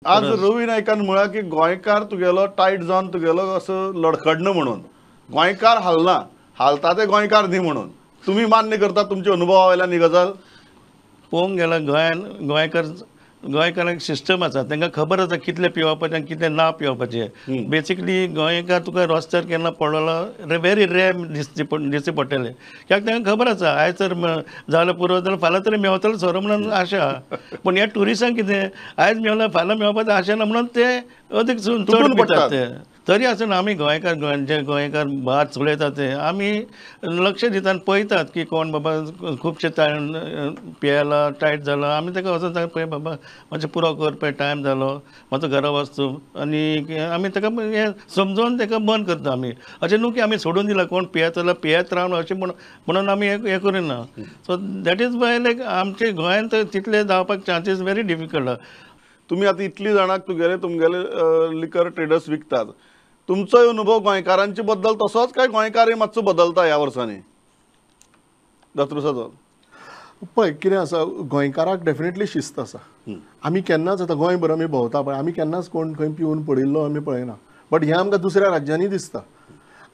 आज रवी नायकान म्हळ्यार की गोंयकार तुगेलो टायट जावन तुगेलो असो लडखडना म्हणून, गोंयकार हालना, हालता ते गोंयकार न्ही म्हणून. तुमी मान्य करता तुमच्या अनुभवा वयल्यान ही गजाल? पळोवंक गेल्यार गोंयान गोंयकार गोंयकारांक सिस्टम आसा, तांकां खबर आसा कितलें पिवपाचें आनी कितलें ना पिवपाचें. बेसिकली गोंयकार तुका रस्त्यार केन्ना पडलो वेरी रेर दिसचे पडटलें, कित्याक तांकां खबर आसा आयज तर जालें पुरो जाल्यार फाल्यां तरी मेवतलो सोरो म्हणून आशा. पूण ह्या ट्युरिस्टांक कितें आयज मेवला फाल्यां मेवपाचें आशा ना म्हणून ते अदीक चड पितात ते. तरी आसतना आमी गोंयकार जे गोंयकार भात चलयतात ते आमी लक्ष दिता आनी पळयतात की कोण बाबा खुबशे पियेला टायट जाला, आमी ताका वचून ताका पळय बाबा मातशें पुरो कर पळय टायम जालो मातसो घरा वच तूं, आनी आमी ताका हें समजोवन ताका बंद करता आमी. अशें न्हू की आमी सोडून दिला कोण पियेत जाल्यार पियेत रावन अशें म्हणून आमी हें करिना. So that is why like आमचे गोंयांत तितले जावपाक चान्सीस वेरी डिफिकल्ट. तुमी आतां इतली जाणांक तुगेले तुमगेले लिकर ट्रेडर्स विकतात, तुमचोय अनुभव गोंयकारांचे बद्दल तसोच काय गोंयकारय मातसो बदलता ह्या वर्सांनी? दात्रुसाचो पळय कितें आसा, गोंयकाराक डेफिनेटली शिस्त आसा. आमी केन्नाच आतां गोंयभर आमी भोंवता पळय, आमी केन्नाच कोण खंय पिवन पडिल्लो आमी पळयना, बट हें आमकां दुसऱ्या राज्यांनी दिसता.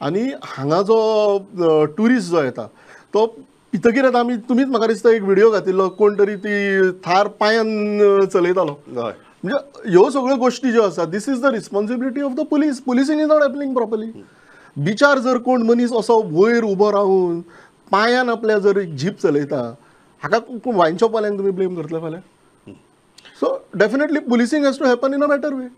आनी हांगा जो ट्युरिस्ट जो येता तो पितकीर आतां आमी तुमीच म्हाका दिसता एक व्हिडियो घातिल्लो, कोण तरी ती थार पांयान चलयतालो. म्हणजे ह्यो सगळ्यो गोश्टी ज्यो आसा, this is the responsibility of the police. Policing is not happening properly. बिचार जर कोण मनीस असो वयर उबो रावन पांयान आपल्या जर एक जीप चलयता, हाका वायन शॉपवाल्यांक तुमी ब्लेम करतले फाल्यां. So definitely policing has to happen in a better way.